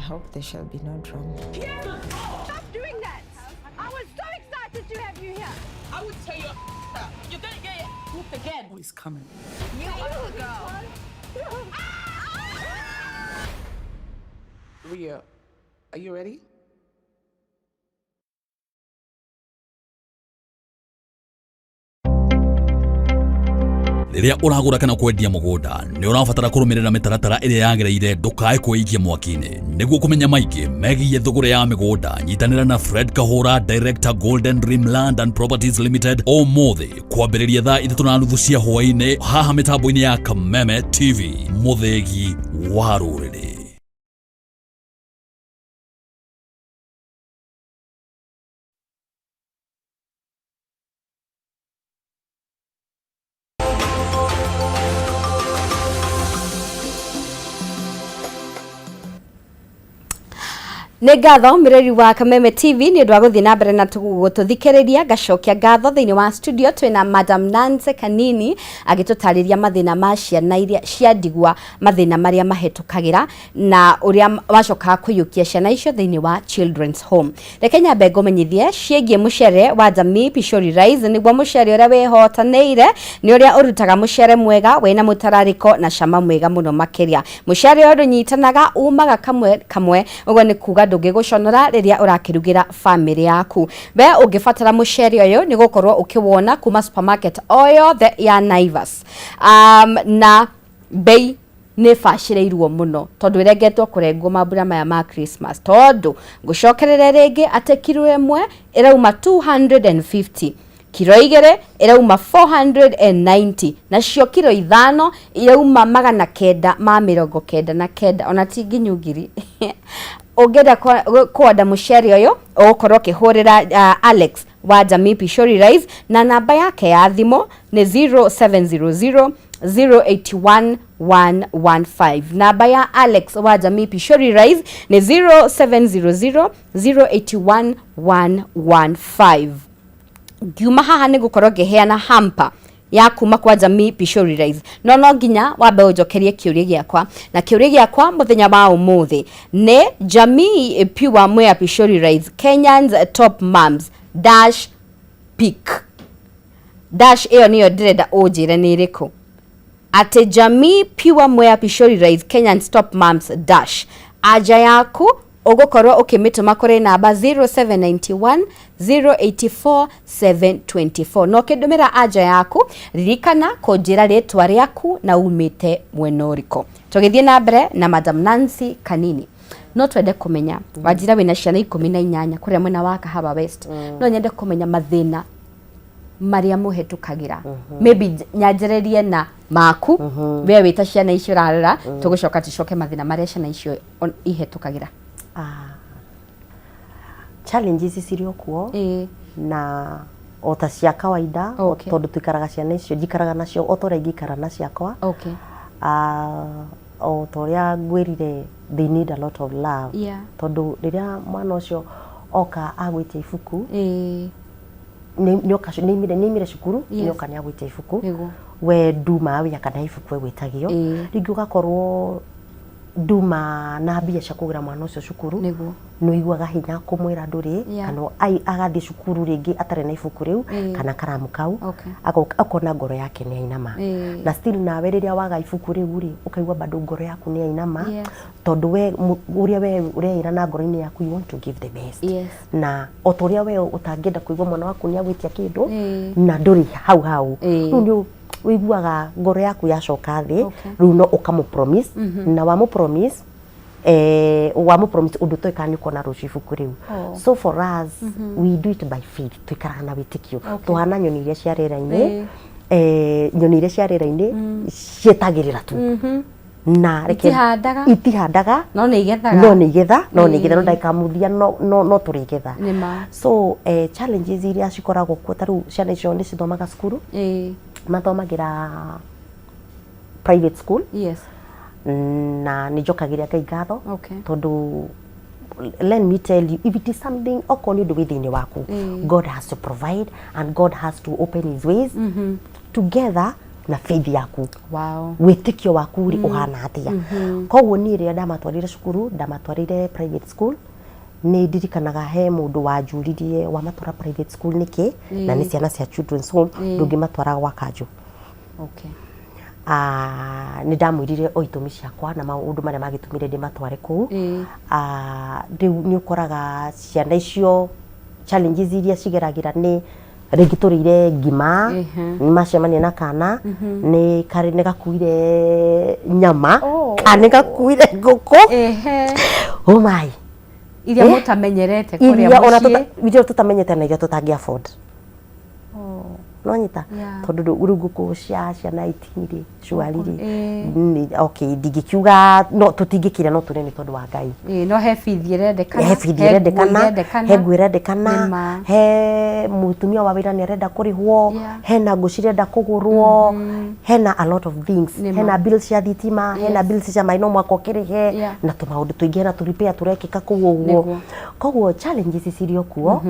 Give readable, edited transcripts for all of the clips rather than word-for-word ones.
hope there shall be no drama. Stop doing that! I was so excited to have you here. I would tear your up. You're gonna get your whooped again. Oh, he's coming. You are the girl. Ria, are you ready? Rĩrĩa ũragũra kana kwendia mũgũnda nĩ ũrabatara kũrũmĩrĩra mĩtaratara ĩrĩa yagĩrĩire ndũkae kwĩikia mwaki-inĩ. Nĩguo kũmenya maingĩ megiĩ thũgũrĩ ya mĩgũnda, nyitanĩra na Fred Kahũra, Director, Golden Dream Land and Properties Limited, ũmũthĩ kwambĩrĩria thaa 3:30 cia hwaĩ-inĩ haha mĩtambo-inĩ ya Kameme TV, mũthĩgi wa rũrĩrĩ. Nĩ ngatho mĩrori wa Kameme TV nĩ ũndũ wa gũthiĩ na mbere na gũtũthikĩrĩria. Ngacokia ngatho thĩinĩ wa studio twĩna Madam Nancy Kanini agĩtũtarĩria mathĩna ma ciana iria cia ndigwa, mathĩna marĩa mahĩtũkagĩra na ũrĩa macokaga kũiyũkia ciana icio thĩinĩ wa Children's Home. Reke nyambe ngũmenyithie ciĩgiĩ mũcere wa Jamii Pishori Rice, nĩguo mũcere ũrĩa wĩhotanĩire, nĩ ũrĩa ũrutaga mũcere mwega wĩna mũtararĩko na cama mwega mũno makĩria. Mũcere ũyũ ndũnyitanaga, umaga kamwe kamwe, ũguo nĩ kuga ndũngĩgũconora rĩrĩa ũrakĩrugĩra bamĩrĩ yaku. We ũngĩbatara mũcere ũyũ nĩ gũkorwo ũkĩwona kuma supermarket o yothe ya Naivas. Na bei nĩ bacĩrĩirwo mũno tondũ ĩrengetwo kũrengwo mambura maya ma Christmas, tondũ ngũcokerere rĩngĩ atĩ kiro ĩmwe ĩrauma 250, kiro 2 ĩrauma 490, nacio kiro 5 irauma 999, ona ti nginyu ngiri. Ũngĩenda kwenda mũcere ũyũ ũgũkorwo ũkĩhũrĩra Alex wa Jamii Pishori Rice na namba yake ya thimũ nĩ 0700 081 115. Namba ya Alex wa Jamii Pishori Rice nĩ 0700 081 115. Ngiuma haha nĩ gũkorwo ngĩheana hamper ya kuma kwa Jamii Pishori Rice, no nginya wambe ũnjokerie kĩũria gĩakwa, na kĩũria gĩakwa mũthenya wa ũmũthĩ nĩ Jamii Pure Mwea Pishori Rice Kenyan's Top Moms dash pick dash, ĩyo nĩyo ndĩrenda ũnjĩre nĩ ĩrĩkũ. Atĩ Jamii Pure Mwea Pishori Rice Kenyan's Top Moms dash, anja yaku ũgũkorwo ũkĩmĩtũma kũrĩ namba 0791 084 724, na ũkĩndũmĩra anja yaku ririkana kũnjĩra rĩtwa rĩaku na umĩte mwena ũrĩkũ. Tũgĩthiĩ na mbere na Madam Nancy Kanini, no twende kũmenya, wanjĩra wĩna ciana 18 kũrĩa mwena wa Kahawa West, no nyende kũmenya mathĩna marĩa mũhetũkagĩra. Maybe nyanjĩrĩrie na maku we wĩta ciana icio ũrarera, tũgũcoka tũcoke mathĩna marĩa ciana icio ihetũkagĩra. Challenges cirĩ o kuo na o ta cia kawaida, tondũ tuikaraga ciana icio, njikaraga nacio o ta ũrĩa ingĩikara na ciakwa. O ta ũrĩa ngwĩrire, they need a lot of love, tondũ rĩrĩa mwana ũcio oka agwĩtia ibuku, nĩaimire cukuru, nĩoka nĩagwĩtia ibuku, we nduma wĩra kana ibuku egwĩtagio, rĩngĩ ũgakorwo nduma na mbia cia kũgũra mwana ũcio cukuru, nĩ ũiguaga hinya kũmwĩra ndũrĩ, kana agathiĩ cukuru rĩngĩ atarĩ na ibuku rĩu kana karamu kau, akona ngoro yake nĩ yainama. Na still nawe rĩrĩa waga ibuku rĩu rĩ, ũkaigua bado ngoro yaku nĩ yainama, tondũ we ũrĩa we ũreĩra na ngoro-inĩ yaku, you want to give the best. Na o ta ũrĩa we ũtangĩenda kũigua mwana waku nĩ agwĩtia kĩndũ na ndũrĩ hau hau, rĩu nĩ ũiguaga ngoro yaku yacoka thĩ. Rĩu no ũkamũ promise, na wamũ promise, wamũ promise ũndũ toĩ kana nĩ ũkona rũciũ ibuku rĩu. So for us, we do it by faith, tuikaraga na wĩtĩkio. Tũhana nyoni iria cia rĩera-inĩ, nyoni iria cia rĩera-inĩ cietagĩrĩra tu na Itihandaga. Itihandaga. No nĩ igethaga. No nĩ igetha, no nĩ igetha, no ndagĩka mũthia no tũrĩgetha. Nĩma. So challenges iria cikoragwo kuo, ta rĩu ciana icio nĩ cithomaga cukuru, mathomagĩra private school, na nĩ njokagĩria Ngai ngatho, tondũ let me tell you, if it is something, okorwo nĩ ũndũ wĩ thĩinĩ waku, God has to provide and God has to open his ways together. Na faith yaku. Wĩtĩkio waku rĩ, ũhana atĩa? Koguo niĩ rĩrĩa ndamatwarire cukuru, ndamatwarire private school, nĩ ndirikanaga he mũndũ wanjũririe, "Wamatwara private school nĩkĩ na nĩ ciana cia children's home, ndũngĩmatwara gwa kanjũ?" Ah, nĩ ndamwĩrire o itũmi ciakwa na maũndũ marĩa magĩtũmire ndĩmatware kũu. Ah, rĩu nĩ ũkoraga ciana icio challenges iria cigeragĩra nĩ rĩngĩ tũrĩire ngima, nĩ macemania na kana nĩ karĩ nĩ gakuire nyama kana nĩ gakuire ngũkũ. Oh my. Iria mũtamenyerete kũrĩa iria ona mũciĩ. Iria tũtamenyete na iria tũtangĩ afford, nonyita? Tondũ rĩu ngũkũ cia ciana 18 rĩ, surely rĩ, okay, ndingĩkiuga no tũtingĩkĩrĩa, no tũrĩe nĩ tondũ wa Ngai. Ĩĩ, no he bithi ĩrendekana, he bithi he nguo ĩrendekana, irendekana. He nguo ĩrendekana. Nĩma. He mũtumia wa wĩra nĩ arenda kũrĩhwo, hena ngũ cirenda kũgũrwo, hena a lot of things. Nĩma. Hena bills cia thitima, hena bills cia maĩ no mwaka ũkĩrĩhe, na tũmaũndũ tũingĩ, hena tũripĩa tũrekĩka kũu ũguo. Koguo challenges cirĩ o kuo,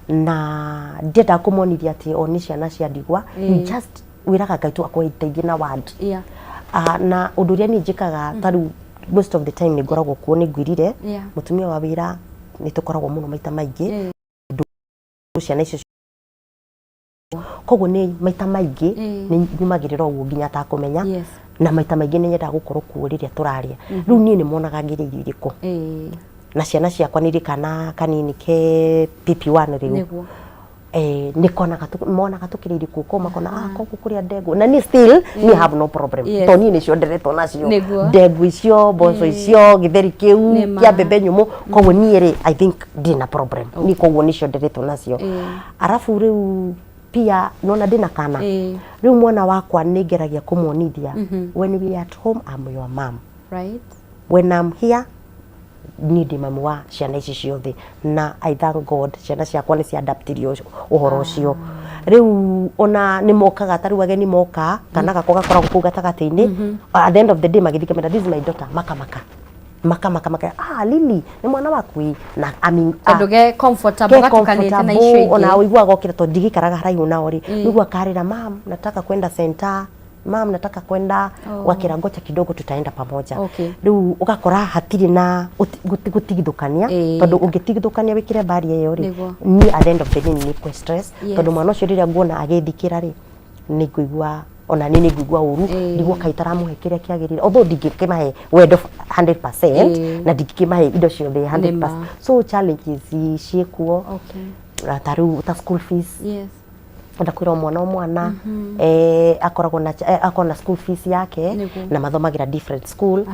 na ndiendaga kũmonithia atĩ o nĩ ciana cia ndigwa. You just wĩraga Ngai tu akũteithie na word. Ah, na ũndũ ũrĩa niĩ njĩkaga, ta rĩu most of the time nĩ ngoragwo kuo, nĩ ngwĩrire, mũtumia wa wĩra nĩ tũkoragwo mũno maita maingĩ ciana icio, koguo nĩ maita maingĩ nĩ nyumagĩrĩra ũguo nginya atakũmenya. Na maita maingĩ nĩ nyendaga gũkorwo kuo rĩrĩa tũrarĩa. Rĩu niĩ nĩ monaga ngĩrĩa irio irĩkũ. Na ciana ciakwa nĩ irĩ kana kanini ke PP1 rĩu. Nĩ konaga monaga tũkĩrĩa irio kũu, makona, ah, koguo kũrĩa ndengũ, na niĩ still niĩ have no problem, tondũ niĩ nĩcio nderetwo nacio. Ndengũ icio, mboco icio, gĩtheri kĩu kĩa mbembe nyũmũ. Koguo niĩ rĩ, I think ndirĩ na problem niĩ, koguo nĩcio nderetwo nacio. Arabu rĩu pia nona ndĩna kana. Rĩu mwana wakwa nĩ ngeragia kũmuonithia, when we are at home, I'm your mom. When I'm here, niĩ ndĩ mamu wa ciana ici ciothe. Na I thank God ciana ciakwa nĩ ciadaptirio ũhoro ũcio. Rĩu ona nĩ mokaga, ta rĩu ageni moka, kana gakwa gakoragwo kũu gatagatĩ-inĩ. At the end of the day magĩthiĩ kamera, "This is my daughter," makamaka makamaka maka, "Ah, Lily nĩ mwana waku?" "Ĩ." Na I mean, ah, Tondũ ge comfortable ke gatukanĩte na icio comfortable, ona ingĩ. ũiguaga okĩra, tondũ ndigĩikaraga haraihu nao rĩ, ũiguaga karĩra, "Mam, nataka kwenda center, mam, nataka kwenda." Wakĩra, "Ngoja kidogo, tutaenda pamoja." Rĩu ũgakora hatirĩ na gũtigithũkania, tondũ ũngĩtigithũkania wĩkĩre mbari ĩyo rĩ, niĩ at the end of the day nĩ kwe stress, tondũ mwana ũcio rĩrĩa nguona agĩthikĩra rĩ, nĩ ngũigua ona niĩ nĩ ngũigua ũru, ndigwo kaĩ itaramũhe kĩrĩa kĩagĩrĩire, although ndingĩkĩmahe wendo 100% na ndingĩkĩmahe indo ciothe 100%. So challenges ciĩkuo. Na ta rĩu ta school fees, ndakwĩra o mwana o mwana akoragwo na akoragwo na school fees yake. Na mathomagĩra different school.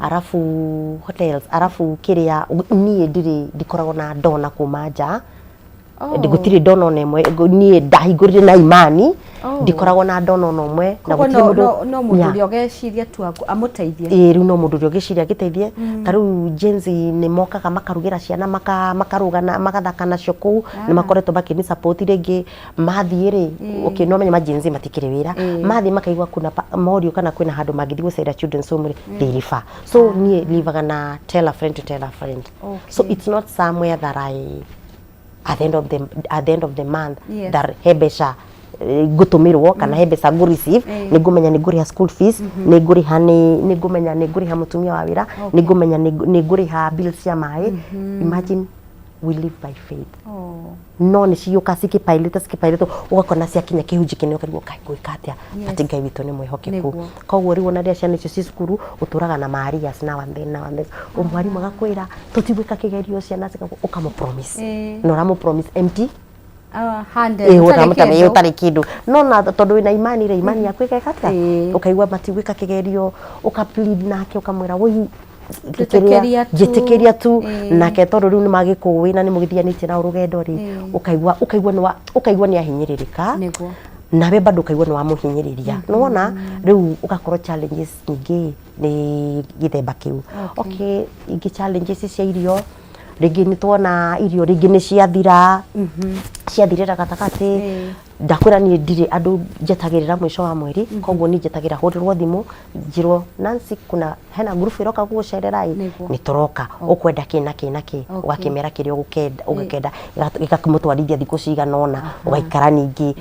Arabu what else? Arabu kĩrĩa niĩ ndirĩ, ndikoragwo na ndona kuma nja. Gũtirĩ ndona ona ĩmwe. Niĩ ndahingũrire na imani. Ndikoragwo na ndona ona ũmwe na Koguo gũtirĩ no mũndũ. no mũndũ ũrĩa ũgeciria tu amũteithie. Ĩĩ, rĩu no mũndũ ũrĩa ũngĩciria agĩteithie. Ta rĩu Gen Z nĩ mokaga makarugĩra ciana, makarũgana, magathaka nacio kũu. Nĩ makoretwo makĩni support. Rĩngĩ mathiĩ rĩ, okay, no menye ma Gen Z matikĩrĩ wĩra, mathiĩ makaigua kuna morio kana kwĩna handũ mangĩthiĩ gũcera children's home rĩ, they refer. So niĩ livaga na tell a friend to tell a friend. So it's not somewhere that I at the end of the month that he mbeca ngũtũmĩrwo kana he mbeca ngũ receive, nĩ ngũmenya nĩ ngũrĩha school fees, nĩ ngũrĩha, nĩ ngũmenya nĩ ngũrĩha mũtumia wa wĩra, nĩ ngũmenya nĩ ngũrĩha bills cia maĩ. Imagine, we live by faith. No nĩ ciũka cikĩpailĩte cikĩpailĩte, ũgakona ciakinya kĩhunjĩ kĩnene, ũkarigwo kaĩ ngwĩka atĩa, but Ngai witũ nĩ mwĩhokeku. Koguo rĩu ona rĩrĩa ciana icio ci cukuru, ũtũraga na marias now and then, now and then mwarimũ agakwĩra tũtigwĩka kĩgerio, ciana cigakũ, ũkamũ promise na ũramũ promise empty. Ah, handed, Ĩĩ, ũtarĩ ũramũtamenya kĩndũ. ũtarĩ kĩndũ, no na tondũ wĩna imani rĩ, imani yaku ĩgeka atĩa? Ũkaigua matigwĩka kĩgerio, ũka plead nake, ũkamwĩra, "Woi, Njĩtĩkĩria tu." Njĩtĩkĩria tu. Nake tondũ rĩu nĩ magĩkũĩ na nĩ mũgĩthianĩtie nao rũgendo rĩ, ũkaigua nĩ ahinyĩrĩrĩka. Nawe bado ũkaigua nĩ wamũhinyĩrĩria. Nĩwona rĩu ũgakorwo challenges nyingĩ nĩ gĩthemba kĩu. Okay, ingĩ challenges cia irio, rĩngĩ nĩ tuona irio rĩngĩ nĩ ciathira. Ciathirĩra gatagatĩ. Ndakwĩra niĩ ndirĩ andũ njetagĩrĩra mũico wa mweri, koguo niĩ njetagĩra hũrĩrwo thimũ njĩrwo, "Nancy, kuna hena ngurubu ĩroka gũgũcerera ĩ." "Nĩ tũroka, ũkwenda kĩ na kĩ na kĩ?" Ũgakĩmera kĩrĩa ũgũkenda, ũgĩkenda gĩkamũtwarithia thikũ cigana ũna, ũgaikara ningĩ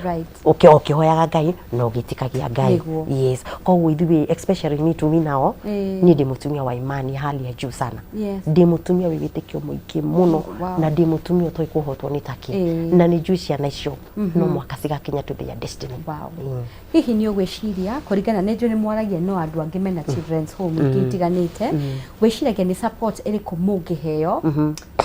ũkĩhoyaga Ngai na ũgĩtĩkagia Ngai. Yes, koguo ithuĩ, especially me, to me now, niĩ ndĩ mũtumia wa imani ya hali ya juu sana. Ndĩ mũtumia wĩ wĩtĩkio mũingĩ mũno. Na ndĩ mũtumia ũtoĩ kũhotwo nĩ takĩ. Na nĩ njũĩ ciana icio no mwaka cigakinya to their destiny. Hihi nĩ ũgwĩciria, kũringana nĩ njũĩ nĩ mwaragia no andũ angĩ mena children's home ingĩ itiganĩte, wĩciragia nĩ support ĩrĩkũ mũngĩheo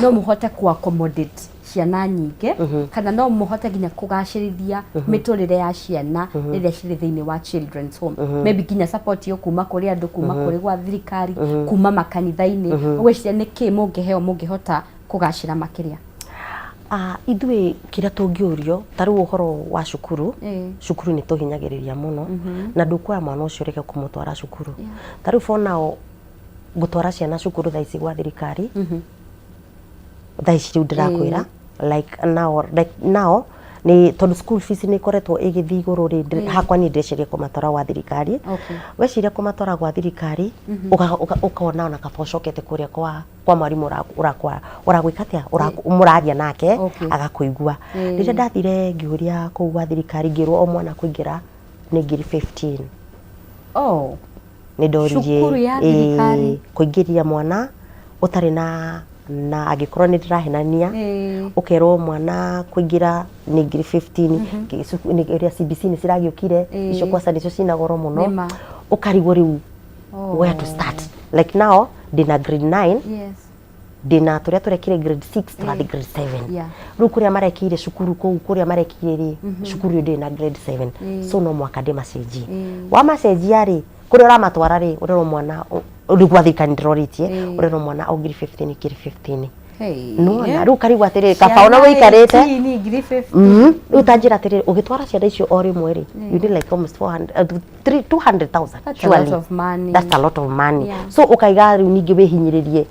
no mũhote ku accommodate ciana nyingĩ, kana no mũhote nginya kũgacĩrithia mĩtũrĩre ya ciana rĩrĩa cirĩ thĩinĩ wa children's home? Maybe nginya support yo kuma kũrĩ andũ, kuma kũrĩ gwa thirikari, kuma makanitha-inĩ. Ũgwĩciria nĩ kĩ mũngĩheo mũngĩhota kũgacĩra makĩria? Ah, ithuĩ kĩrĩa tũngĩũrio ta rĩu ũhoro wa cukuru, cukuru nĩ tũhinyagĩrĩria mũno, na ndũkuoya mwana ũcio ũreke kũmũtwara cukuru. Ta rĩu for now ngũtwara ciana cukuru thaa ici gwa thirikari, thaa ici rĩu ndĩrakwĩra, like now nĩ tondũ school fees nĩ ĩkoretwo ĩgĩthiĩ igũrũ rĩ, hakwa niĩ ndĩreciria kũmatwara gwa thirikari. Weciria kũmatwara gwa thirikari, ũkona ona kaba ũcokete kũrĩa kwa mwarimũ ũragwĩka atĩa, mũraria nake agakũigua. Rĩrĩa ndathire ngĩũria kũu gwa thirikari, ngĩrwo o mwana kũingĩra nĩ ngiri 15. Nĩ ndoririe. Cukuru ya thirikari? Kũingĩria mwana ũtarĩ na angĩkorwo nĩ ndĩrahenania, ũkerwo mwana kũingĩra nĩ ngiri 15. Ũrĩa CBC nĩ ciragĩũkire, icio kwaca nĩcio cina goro mũno. Nĩma. Ũkarigwo rĩu where to start. Like now ndĩna grade 9, ndĩna tũrĩa tũrekire grade 6, tũrathiĩ grade 7. Rĩu kũrĩa marekĩire cukuru kũu, kũrĩa marekire rĩ, cukuru ĩyo ndĩrĩ na grade 7, so no mwaka ndĩmacenjie. Wamacenjia rĩ, kũrĩa ũramatwara rĩ, ũrerwo mwana rĩu gwa thirikari ndĩrorĩtie, ũrerwo mwana o ngiri 15, ngiri 15. Hey. Nĩwona rĩu karigwo atĩrĩrĩ, kaba ona wĩikarĩte. 18, ngiri 50. Rĩu ta njĩra atĩrĩrĩ, ũgĩtwara ciana icio o rĩmwe rĩ, you need like almost 400, 200,000. That's a lot of money. That's a lot of money. So ũkaiga rĩu ningĩ wĩhinyĩrĩrie,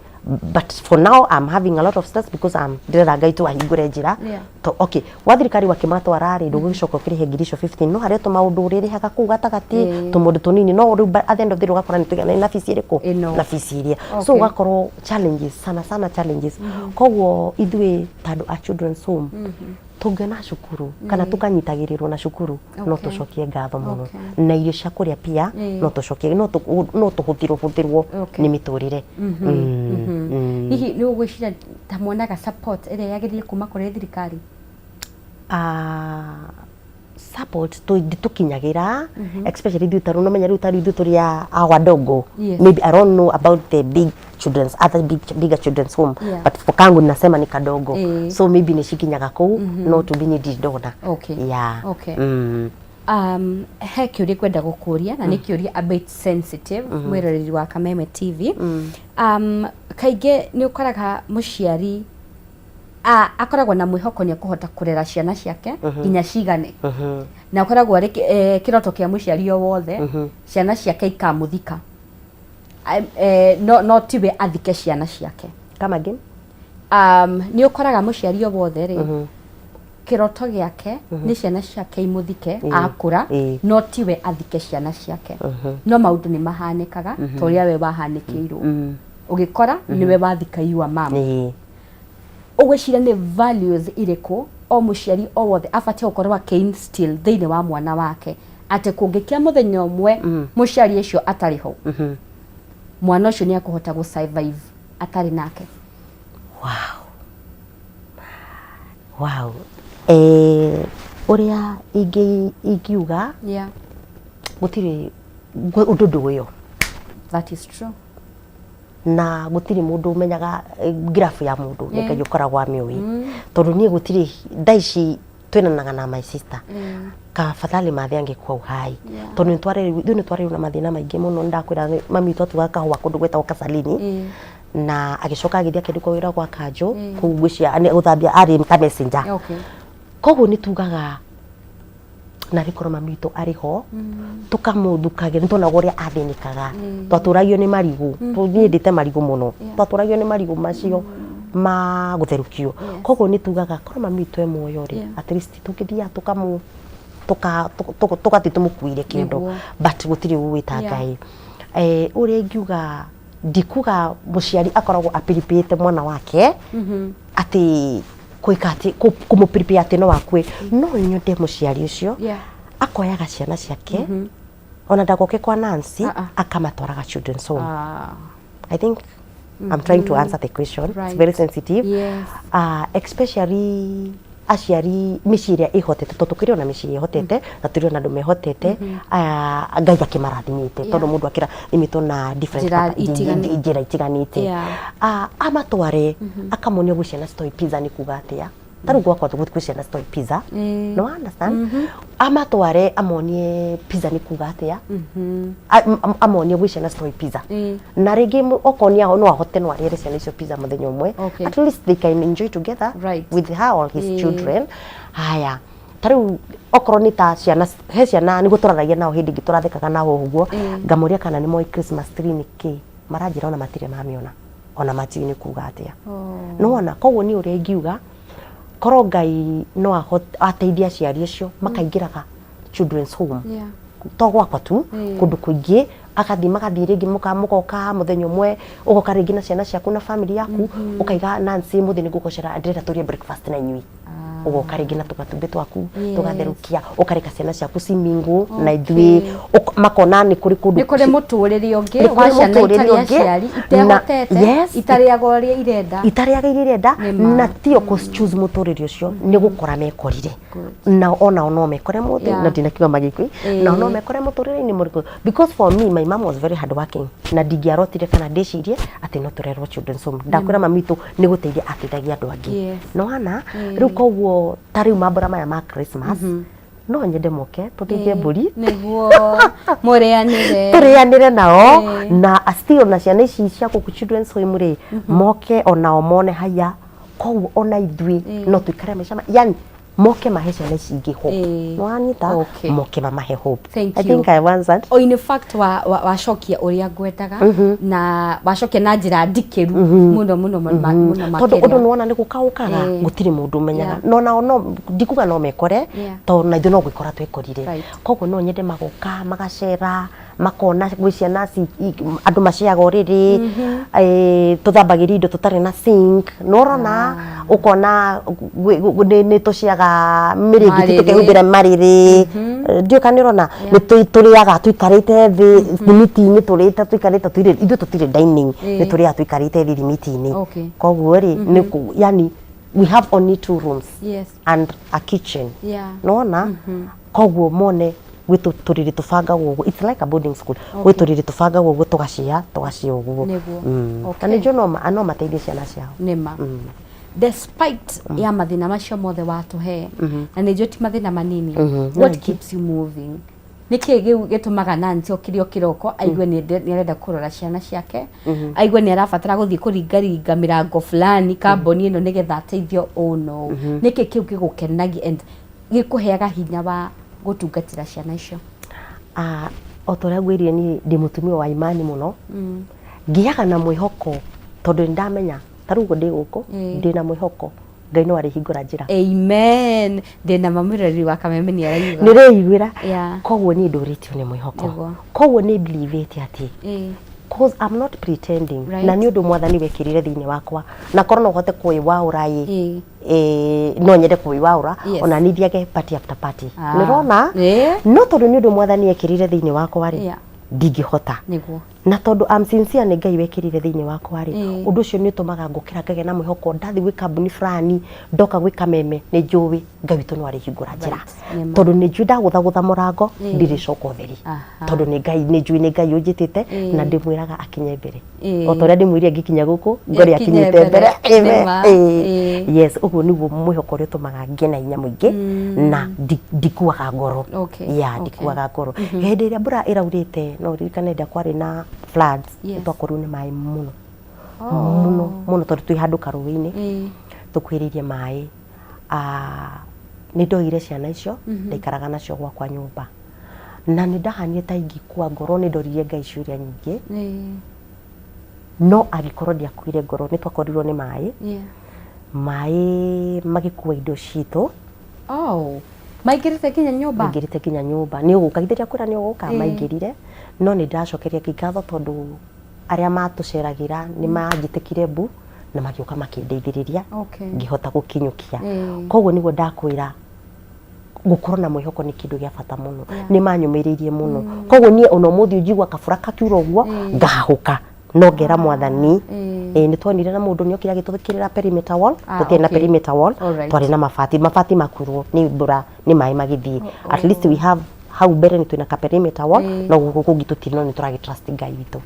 but for now I'm having a lot of stress because I'm ndĩrera Ngai tu ahingũre njĩra. To, okay, gwa thirikari wakĩmatwara rĩ, ndũgũgĩcoka ũkĩrĩhe ngiri icio 15, no harĩa tũmaũndũ ũrĩrĩhaga kũu gatagatĩ, tũmaũndũ tũnini, no rĩu at the end of the day ũgakora nĩ tũiganaine na fees ĩrĩkũ? Ĩno. Na fees iria. So ũgakorwo challenges sana sana, challenges. Koguo ithuĩ ta andũ a children's home tũngĩona cukuru kana tũkanyitagĩrĩrwo na cukuru, no tũcokie ngatho mũno. Na irio cia kũrĩa pia, no tũcokie, no tũhũthĩrwo hũthĩrwo nĩ mĩtũrĩre. Hihi nĩ ũgwĩciria ta mwonaga support ĩrĩa yagĩrĩire kuma kũrĩ thirikari? Ah, support ndĩtũkinyagĩra, especially ithuĩ tarĩu nomenya rĩu tarĩu ithuĩ tũrĩ a wadogo. Maybe I don't know about the big children's, other big, bigger children's home, but for kangu nasema ni kadogo. So maybe nĩ cikinyaga kũu, no to be niĩ ndirĩ ndona. Yeah. He kĩũria ngwenda gũkũria, na nĩ kĩũria a bit sensitive, mwĩroreri wa Kameme TV. Kaingĩ nĩ ũkoraga mũciari akoragwo na mwĩhoko nĩ ekũhota kũrera ciana ciake nginya cigane, na ũkoragwo arĩ kĩroto kĩa mũciari o wothe ciana ciake ikamũthika. No tiwe athike ciana ciake. Come again? Nĩ ũkoraga mũciari o wothe rĩ, kĩroto gĩake nĩ ciana ciake imũthike akũra, no tiwe athike ciana ciake. No maũndũ nĩ mahanĩkaga ta ũrĩa we wahanĩkĩirwo, ũgĩkora nĩwe wathika your mom. Ũgwĩciria nĩ values irĩkũ o mũciari o wothe abatiĩ gũkorwo akĩ-instill thĩinĩ wa mwana wake, atĩ kũngĩkia mũthenya ũmwe mũciari ũcio atarĩ ho, mwana ũcio nĩ akũhota gũ survive atarĩ nake? Wow. Ũrĩa ingiuga, gũtirĩ ũndũ ndũĩyo. That is true. Na gũtirĩ mũndũ ũmenyaga graph ya mũndũ, nĩ Ngai ũkoragwo amĩũĩ, tondũ niĩ gũtirĩ thaa ici twĩnanaga na my sister, kafadhali mathe angĩkua uhai, tondũ ithuĩ nĩ twarerirwo na mathĩna maingĩ mũno. Nĩ ndakwĩra mami witũ atugaga kahũa kũndũ gwĩtagwo Kasalini, na agĩcoka agĩthiĩ akĩandĩkwo wĩra gwa kanjũ kũu, ngwĩciria gũthambia, arĩ ta messenger. Koguo nĩ tugaga narĩ korwo mami witũ arĩ ho, tũkamũthukagĩra, nĩ tuonaga ũrĩa athĩnĩkaga. Twatũragio nĩ marigũ. Niĩ ndĩte marigũ mũno. Twatũragio nĩ marigũ macio. Ma gũtherũkio. Koguo nĩ tugaga korwo mami witũ e muoyo rĩ, at least tũngĩthiaga tũkamũ tũgathiĩ tũmũkuĩre kĩndũ, but gũtirĩ ũĩ ta Ngai. Ũrĩa ingiuga, ndikuga mũciari akoragwo apiripĩte mwana wake atĩ gwĩka atĩ kũmũ prepare atĩ no akue. No nyende mũciari ũcio akoyaga ciana ciake, ona ndagoke kwa Nancy, akamatwaraga children's home. I think I'm trying to answer the question. It's very sensitive. Especially aciari mĩciĩ ĩrĩa ĩhotete, tondũ tũkĩrĩ ona mĩciĩ ĩhotete na tũrĩ ona andũ mehotete, aya Ngai akĩmarathimĩte, tondũ mũndũ akĩrathimĩtwo na different Njĩra itiganĩte. Njĩra itiganĩte. Amatware akamonia gwĩ ciana citoĩ pizza nĩ kuga atĩa. Ta rĩu gwakwa gwĩ ciana citoĩ pizza. No understand, amatware amonie pizza nĩ kuga atĩa, amonie gwĩ ciana citoĩ pizza, na rĩngĩ okorwo nĩ no ahote, no arĩre ciana icio pizza mũthenya ũmwe. At least they can enjoy together with her or his children. Haya, ta rĩu okorwo nĩ ta ciana, he ciana nĩguo tũraragia nao, hĩndĩ ĩngĩ tũrathekaga nao ũguo, ngamoria kana nĩ moĩ Christmas tree nĩ kĩ. Maranjĩra ona matirĩ mamĩona, ona matiũĩ nĩ kuga atĩa. Nĩwona? Koguo nĩ ũrĩa ingiuga, korwo Ngai no ateithie aciari acio makaingĩraga children's home, to gwakwa tu, kũndũ kũingĩ, agathiĩ magathiĩ rĩngĩ mũgoka mũthenya ũmwe, ũgoka rĩngĩ na ciana ciaku na family yaku, ũkaiga, "Nancy, mũthĩ nĩ ngũgocera, ndĩrenda tũrĩe breakfast na inyuĩ." Ũgoka rĩngĩ na tũgatumbĩ twaku, tũgatherũkia, ũkareka ciana ciaku cimingu na ithuĩ, makona nĩ kũrĩ kũndũ nĩ kũrĩ mũtũrĩre ũngĩ Nĩ kũrĩ wa ciana mũtũrĩre itarĩ ũngĩ, aciari, itehotete, itarĩaga ũrĩa irenda. Itarĩaga iria irenda. Nĩ ma. Na tio kũ choose mũtũrĩre ũcio, nĩ gũkora mekorire nao, onao no mekore mũthĩ na ndinakiuga magĩkui, nao no mekore mũtũrĩre-inĩ mũritũ, because for me, my mom was very hard working, na ndingĩarotire kana ndĩcirie atĩ no tũrerwo children's home. Ndakwĩra mami witũ nĩ gũteithia ateithagia andũ angĩ. Nĩwona? Rĩu koguo ta rĩu mambũra maya ma Christmas, no nyende moke tũthĩnje mbũri, nĩguo mũrĩanĩre, tũrĩanĩre nao, na still na ciana ici cia gũkũ children's home rĩ, moke onao mone haya. Koguo ona ithuĩ no tũikare maica yani moke mahe ciana ici ingĩ hope. Nĩwanyita? Moke mamahe hope. Thank I you. think I answered. O, in fact, wacokia ũrĩa ngwendaga, na wacokia na njĩra ndikĩru mũno mũno mũno tondũ ũndũ makĩria. Nĩwona nĩ gũka ũkaga, gũtirĩ mũndũ ũmenyaga. No nao no ndikuga no mekore, tondũ na ithuĩ no gwĩkora twekorire. Koguo no nyende magoka magacera, makona gwĩ ciana andũ maciaga ũrĩrĩ, tũthambagĩria indo tũtarĩ na sink. Nĩũrona, ũkona nĩ tũciaga mĩrĩngĩti, Marĩrĩ. tũkehumbĩra marĩrĩ. Ndiũĩ kana nĩũrona, nĩ tũrĩaga tũikarĩte thĩ thimiti-inĩ, tũrĩte tũikarĩte tũtirĩ, ithuĩ tũtirĩ dining, nĩ tũrĩaga tũikarĩte thĩ thimiti-inĩ. Koguo rĩ, nĩ yani we have only two rooms and a kitchen. Nona koguo mone gwĩ tũrĩrĩ tũbangagwo ũguo, it's like a boarding school, gwĩ tũrĩrĩ tũbangagwo ũguo, tũgacia tũgacia ũguo. Na nĩ njũĩ no mateithie ciana ciao. Nĩma, despite ya mathĩna macio mothe watũhe, na nĩ njũĩ ti mathĩna manini, what keeps you moving? Nĩ kĩĩ gĩu gĩtũmaga Nancy okĩre o kĩroko aigue nĩ arenda kũrora ciana ciake, aigue nĩ arabatara gũthiĩ kũringaringa mĩrango fulani kambuni ĩno nĩgetha ateithio ũũ na ũũ? Nĩkĩ kĩu gĩgũkenagia and gĩkũheaga hinya wa gũtungatĩra ciana icio? Ah, o ta ũrĩa ngwĩrire, niĩ ndĩ mũtumia wa imani mũno. Ngĩaga na mwĩhoko tondũ nĩ ndamenya ta rĩu ũguo ndĩ gũkũ, ndĩna mwĩhoko Ngai no arĩhingũra njĩra. Amen. Ndĩna mamũreri wa Kameme nĩ araigua. Nĩ rĩiguĩra. Koguo niĩ ndũrĩtio nĩ mwĩhoko. Koguo nĩ believe atĩ, cause I'm not pretending, na nĩ ũndũ Mwathani wekĩrire thĩinĩ wakwa, na korwo no hote kwĩwaũra ĩ, no nyende kwĩwaũra, ona niĩ thiage party after party. Nĩũrona? No tondũ nĩ ũndũ Mwathani ekĩrire thĩinĩ wakwa rĩ, ndingĩhota. Na tondũ I'm sincere, nĩ Ngai wekĩrire thĩinĩ wakwa rĩ, ũndũ ũcio nĩ ũtũmaga ngũkĩra ngagĩa na mwĩhoko. Ndathiĩ gwĩ kambuni fulani, ndoka gwĩ Kameme, nĩ njũĩ Ngai witũ no arĩhingũra njĩra, tondũ nĩ njũĩ ndagũthagũtha mũrango, ndirĩcoka ũtheri, tondũ nĩ Ngai, nĩ njũĩ nĩ Ngai ũnjĩtĩte, na ndĩmwĩraga akinye mbere, o ta ũrĩa ndĩmwĩrire ngĩkinya gũkũ, ngore Akinye akinyĩte mbere. Mbere. Amen. Nĩma. Yes, ũguo nĩguo mwĩhoko ũrĩa ũtũmaga ngĩe na hinya mũingĩ na ndikuaga ngoro. Yeah, ndikuaga ngoro. Hĩndĩ ĩrĩa mbura ĩraurĩte, no ũririkane hĩndĩ ĩrĩa kwarĩ na floods, twakorirwo nĩ maĩ mũno mũno mũno, tondũ twĩ handũ karũĩ-inĩ, tũkuhĩrĩirie maĩ. Ah, nĩ ndoire ciana icio, ndaikaraga nacio gwakwa nyũmba, na nĩ ndahanire ta ingĩkua ngoro. Nĩ ndoririe Ngai ciũria nyingĩ. No angĩkorwo ndiakuire ngoro, nĩ twakorirwo nĩ maĩ. Maĩ magĩkua indo citũ. Oh, maingĩrĩte nginya nyũmba? Maingĩrĩte nginya nyũmba. Nĩ ũgũka, githĩ ndiakwĩra nĩ ũgũka? Maingĩrire, no nĩ ndacokeria Ngai ngatho tondũ arĩa matũceragĩra nĩ manjĩtĩkire mbu na magĩũka makĩndeithĩrĩria. Ngĩhota gũkinyũkia. Koguo nĩguo ndakwĩra gũkorwo na mwĩhoko nĩ kĩndũ gĩa bata mũno. Nĩ manyũmĩrĩirie mũno. Koguo niĩ ona ũmũthĩ njigua kabura kakiura ũguo ngahahũka no ngera Mwathani. Ĩĩ nĩ tuonire na mũndũ nĩ okire agĩtwĩkĩrĩra perimeter wall. Tũtiarĩ na perimeter wall, twarĩ na mabati. Mabati makuirwo nĩ mbura, nĩ maĩ magĩthiĩ. At least we have hau mbere nĩ twĩna ka perimeter wall, no gũkũ kũngĩ tũtirĩ, no nĩ tũragĩ trust Ngai witũ.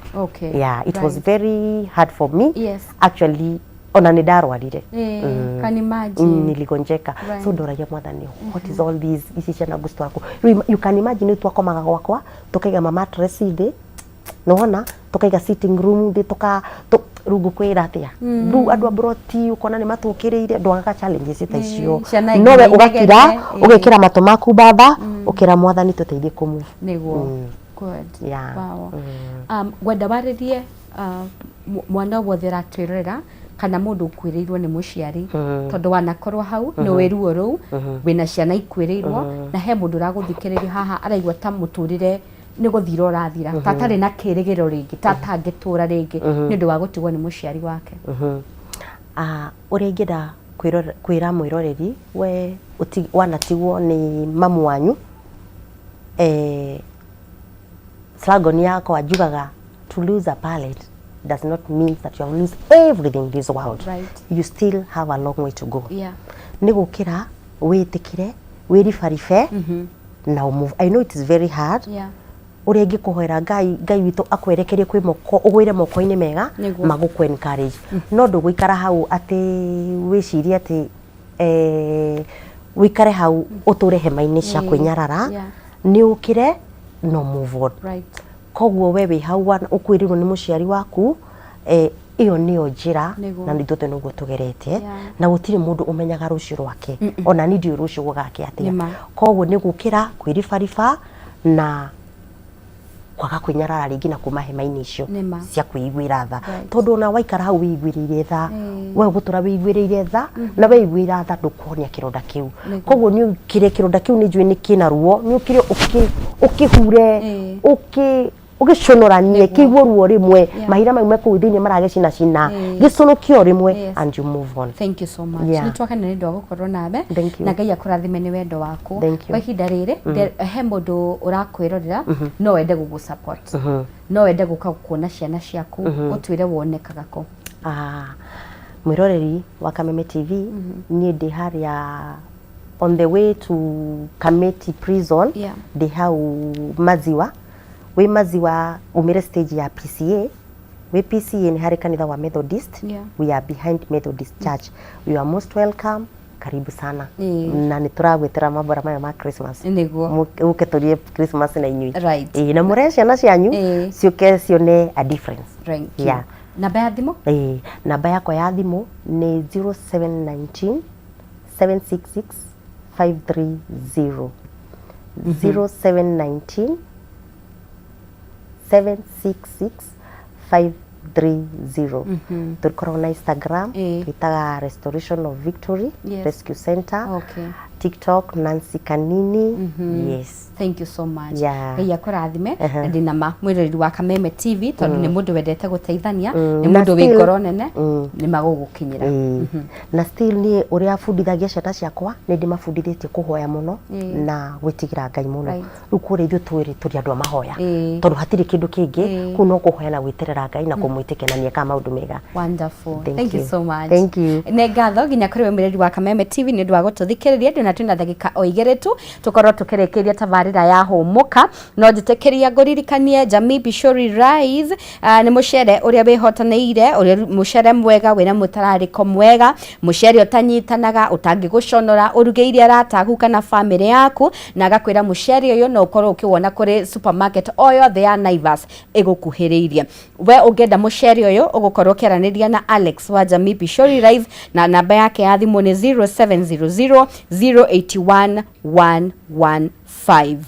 Yeah, it was very hard for me. Actually, ona nĩ ndarwarire. Can imagine. Niligonjeka. So ndoragia Mwathani, what is all this? Ici ciana ngũcitwara kũ? Rĩu you can imagine, rĩu twakomaga gwakwa, tũkaiga ma mattress thĩ, nĩwona, tũkaiga sitting room thĩ, tũka rĩu ngũkwĩra atĩa, rĩu andũ a mburoti ũkona nĩ matũkĩrĩire, ndwagaga challenges ta icio. Ciana no we nginya ũgakira, inegene, ũgekĩra matũ maku baba, ũkĩra Mwathani tũteithie kũ move. Nĩguo. Good. Wow. Ngwenda warĩrie mwana wothe ũratwĩrorera kana mũndũ ũkuĩrĩirwo nĩ mũciari, tondũ wanakorwo hau nĩ ũĩ ruo rũu, wĩna ciana ikuĩrĩirwo, na he mũndũ ũragũthikĩrĩria haha araigua ta mũtũrĩre nĩ gũthira ũrathira, ta atarĩ na kĩrĩgĩrĩro rĩngĩ, ta atangĩtũra rĩngĩ nĩ ũndũ wa gũtigwo nĩ mũciari wake. Ũrĩa ingĩenda kwĩra mwĩroreri, we wanatigwo nĩ mamu wanyu, slogan yakwa njugaga, to lose a parent does not mean that you have lose everything in this world. You still have a long way to go. Nĩ gũkĩra wĩtĩkĩre, wĩribaribe na ũmove. I know it is very hard. Ũrĩa ingĩkũhoera Ngai, Ngai witũ akwerekerie kwĩ moko, ũgwĩre moko-inĩ mega magũkũ encourage. No ndũgũikara hau atĩ wĩcirie atĩ wĩikare hau ũtũre hema-inĩ cia kwĩnyarara. Nĩ ũkĩre no move on. Koguo we wĩ hau ũkuĩrĩirwo nĩ mũciari waku, ĩyo nĩyo njĩra, na nĩ ithuothe noguo tũgerete, na gũtirĩ mũndũ ũmenyaga rũciũ rwake. Ona niĩ ndiũĩ rũciũ gũgakĩa atĩa. Koguo nĩ gũkĩra, kwĩribariba na kwaga kwĩnyarara rĩngĩ na kuma hema-inĩ icio cia kwĩiguĩra tha. Tondũ ona waikara hau wĩiguĩrĩire tha, we ũgũtũra wĩiguĩrĩire tha, na weiguĩra tha ndũkũhonia kĩronda kĩu. Koguo nĩ ũkĩre kĩronda kĩu, nĩ njũĩ nĩ kĩna ruo, nĩ ũkĩre ũkĩhure, ũgĩconoranie, kĩiguo ruo rĩmwe, mahira mau me kũu thĩinĩ maragĩcinacina, gĩcũnũkio rĩmwe, and you move on. Thank you so much. Nĩ twakena nĩ ũndũ wa gũkorwo nawe. Thank you. Na Ngai akũrathime nĩ wendo waku. Thank you. Kwa ihinda rĩrĩ, he mũndũ ũrakwĩrorera no wende gũgũ support, no wende gũka kuona ciana ciaku, ũtwĩre wonekaga kũ? Mwĩroreri wa Kameme TV, niĩ ndĩ harĩa on the way to Kamiti Prison. Ndĩ hau Maziwa, wĩ Maziwa umĩre stage ya PCA, wĩ PCA nĩ harĩ kanitha wa Methodist. We are behind Methodist Church. You are most welcome, karibu sana. Na nĩ tũragwĩtĩra mambura maya ma Christmas. Mũke tũrie Christmas na inyuĩ. Ĩĩ, na mũrehe ciana cianyu ciũke cione a difference. Thank you. Namba ya thimũ? Ĩĩ, namba yakwa ya thimũ nĩ 0719 766 530, 0719 766 530. Tũkoragwo na Instagram, twĩtaga Restoration of Victory Rescue Center. TikTok, Nancy Kanini. Yes. Thank you so much. Ngai akũrathime. Na ndĩna ma mwĩroreri wa Kameme TV, tondũ nĩ mũndũ wendete gũteithania, nĩ Na mũndũ wĩ ngoro nene, nĩ magũgũkinyĩra. Na still niĩ ũrĩa bundithagia ciana ciakwa, nĩ ndĩmabundithĩtie kũhoya mũno na gwĩtigĩra Ngai mũno. Rĩu kũrĩa ithuĩ twĩrĩ tũrĩ andũ a mahoya, tondũ hatirĩ kĩndũ kĩngĩ kũu no kũhoya na gwĩterera Ngai na kũmwĩtĩkia, na nĩekaga maũndũ mega. Wonderful. Thank Thank you you. so much. Thank you. Nĩ ngatho nginya kũrĩ we mwĩrori wa Kameme TV nĩ ũndũ wa gũtũthikĩrĩria. Ndĩ na twĩna ndagĩka o igĩrĩ tu tũkorwo tũkĩrĩkĩria tabarĩra ya Hũmũka, no njĩtĩkĩria ngũririkanie Jamii Pishori Rice, nĩ mũcere ũrĩa wĩhotanĩire, ũrĩa mũcere mwega wĩna mũtararĩko mwega, mũcere ũtanyitanaga, ũtangĩgũconora, ũrugĩire arata aku kana bamĩrĩ yaku, na agakwĩra mũcere ũyũ no ũkorwo ũkĩwona kũrĩ supermarket o yothe ya Naivas ĩgũkuhĩrĩirie. We ũngĩenda mũcere ũyũ, ũgũkorwo ũkĩaranĩria na Alex wa Jamii Pishori Rice, na namba yake ya thimũ nĩ 0700 081 115.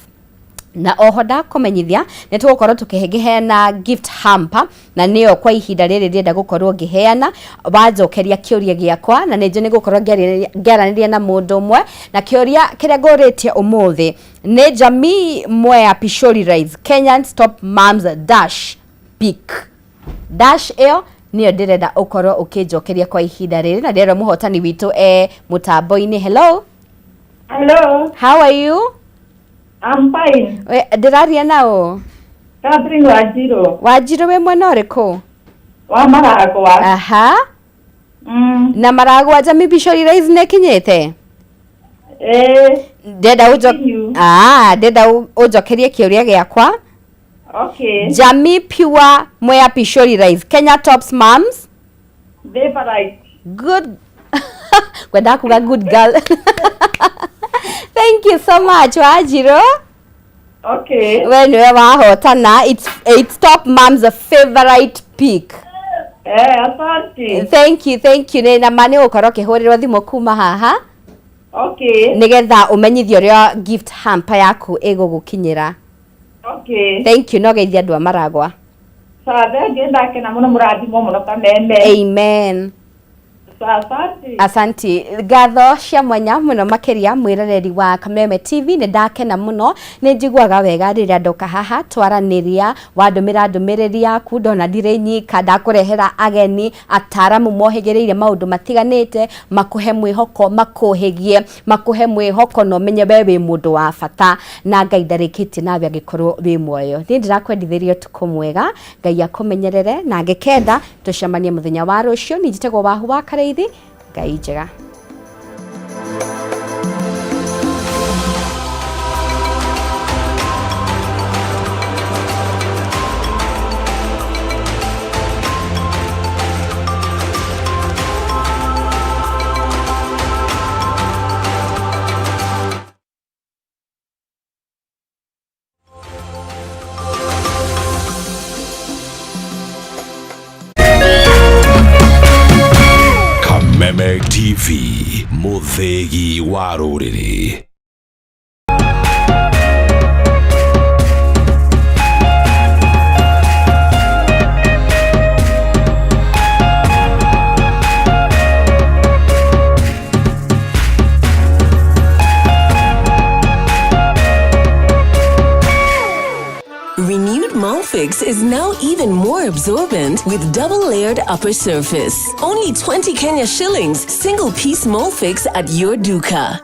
Na oho ndakũmenyithia nĩ tũgũkorwo tũkĩheana gift hamper, na nĩyo kwa ihinda rĩrĩ ndĩrenda gũkorwo ngĩheana wanjokeria kĩũria gĩakwa, na nĩ njũĩ nĩ ngũkorwo ngĩaranĩria na mũndũ ũmwe. Na kĩũria kĩrĩa ngũrĩtie ũmũthĩ nĩ Jamii Mwea Pishori Rice Kenyan Stop Moms dash pick dash, ĩyo nĩyo ndĩrenda ũkorwo ũkĩnjokeria kwa ihinda rĩrĩ, na ndĩrenda mũhotani witũ e mũtambo-inĩ. Hello. Hello. How are you? I'm fine. Ndĩraria nao? Catherine Wanjiru. Wanjiru, wĩ mwena ũrĩkũ? Wa Maragwa. Aha. Na Maragwa Jamii Pishori Rice nĩ ĩkinyĩte? Eh. Ndĩrenda ũnjo ah ndĩrenda ũnjokerie kĩũria gĩakwa. Okay. Jamii Pure Mwea Pishori Rice Kenya Tops Moms Favorite. Good, kwenda kuga good girl. Thank you so much, Wanjiru. Okay. We niwe wahotana. It's top mom's favorite pick. Eh, asante. Thank you, thank you. Nĩ na ma nĩ ũgũkorwo ũkĩhũrĩrwo thimũ kuma haha nĩgetha ũmenyithio ũrĩa gift hamper yaku ĩgũgũkinyĩra. Okay. Thank you, no geithia andũ a Maragwa. Sawa, thengiũ, ndakena mũno, mũrathimwo mũno Kameme. Amen. Sawa, asante. Asanti, ngatho cia mwanya muno makiria mwiroreri wa Kameme TV. Nĩ ndakena mũno, nĩ njiguaga wega rĩrĩa ndoka haha twaraniria, wandũmĩra ndũmĩrĩri yaku, ndona ndirĩ nyika, ndakũrehera ageni ataramu mohĩgĩrĩire maũndũ matiganĩte, makũhe mwĩhoko, makũhĩgie, makũhe mwĩhoko na ũmenye we wĩ mũndũ wa bata na Ngai ndarĩkĩtie nawe angĩkorwo wĩ muoyo. Niĩ ndĩrakwendithĩria ũtukũ mwega, Ngai akũmenyerere, na ngĩkenda tũcemanie mũthenya wa rũciũ. Niĩ njĩtagwo Wahu wa Karĩithi. Ngai njega. Kameme TV, mũthĩgi wa rũrĩrĩ. Renewed Molfix is now even more absorbent with double-layered upper surface. Only 20 Kenya shillings, single piece Molfix at your duka.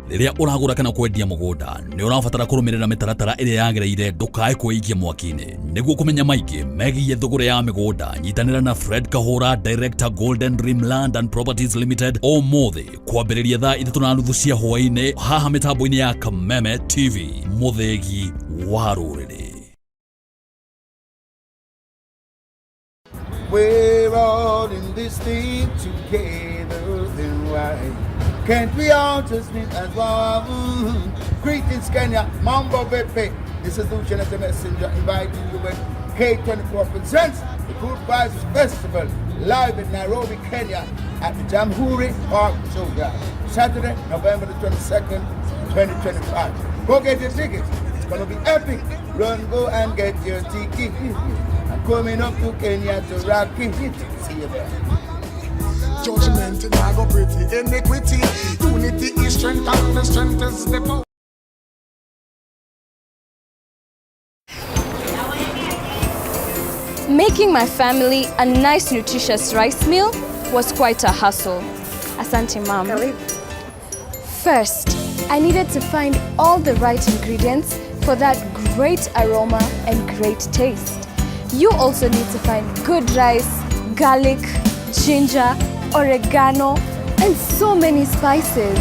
Rĩrĩa ũragũra kana kwendia mũgũnda nĩ ũrabatara kũrũmĩrĩra mĩtaratara ĩrĩa yagĩrĩire ndũkae kwĩikia mwaki-inĩ. Nĩguo kũmenya maingĩ megiĩ thũgũrĩ ya mĩgũnda, nyitanĩra na Fred Kahũra, Director, Golden Dream Land and Properties Limited, ũmũthĩ kwambĩrĩria thaa 3:30 cia hwaĩ-inĩ haha mĩtambo-inĩ ya Kameme TV, mũthĩgi wa rũrĩrĩ. We're all in this thing together, then why can't we all just live as one? Greetings, Kenya. Mambo vipi. This is Lucian as the messenger inviting you with K24 presents the Good Vibes Festival live in Nairobi, Kenya at the Jamhuri Park Showground. Saturday, November the 22nd, 2025. Go get your tickets. It's gonna be epic. Run, go and get your ticket. I'm coming up to Kenya to rock it. See you there. Judgment in go pretty iniquity. Unity is strength and the strength is the power. Making my family a nice nutritious rice meal was quite a hustle. Asante, Mom. First, I needed to find all the right ingredients for that great aroma and great taste. You also need to find good rice, garlic, ginger, oregano, and so many spices.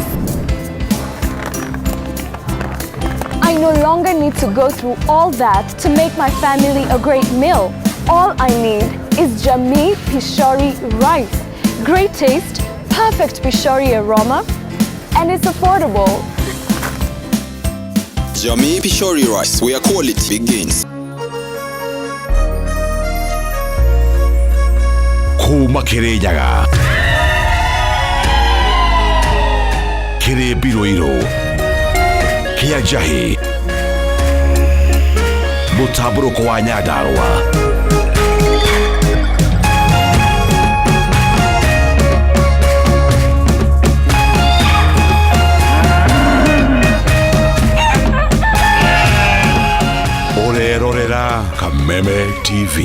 I no longer need to go through all that to make my family a great meal. All I need is Jamii Pishori rice. Great taste, perfect Pishori aroma, and it's affordable. Jamii Pishori rice, where quality begins. Kuma Kirinyaga Kĩrĩ mbirũirũ Kĩa njahĩ Mũtambũrũko wa Nyandarũa. Ũrerorera Kameme TV.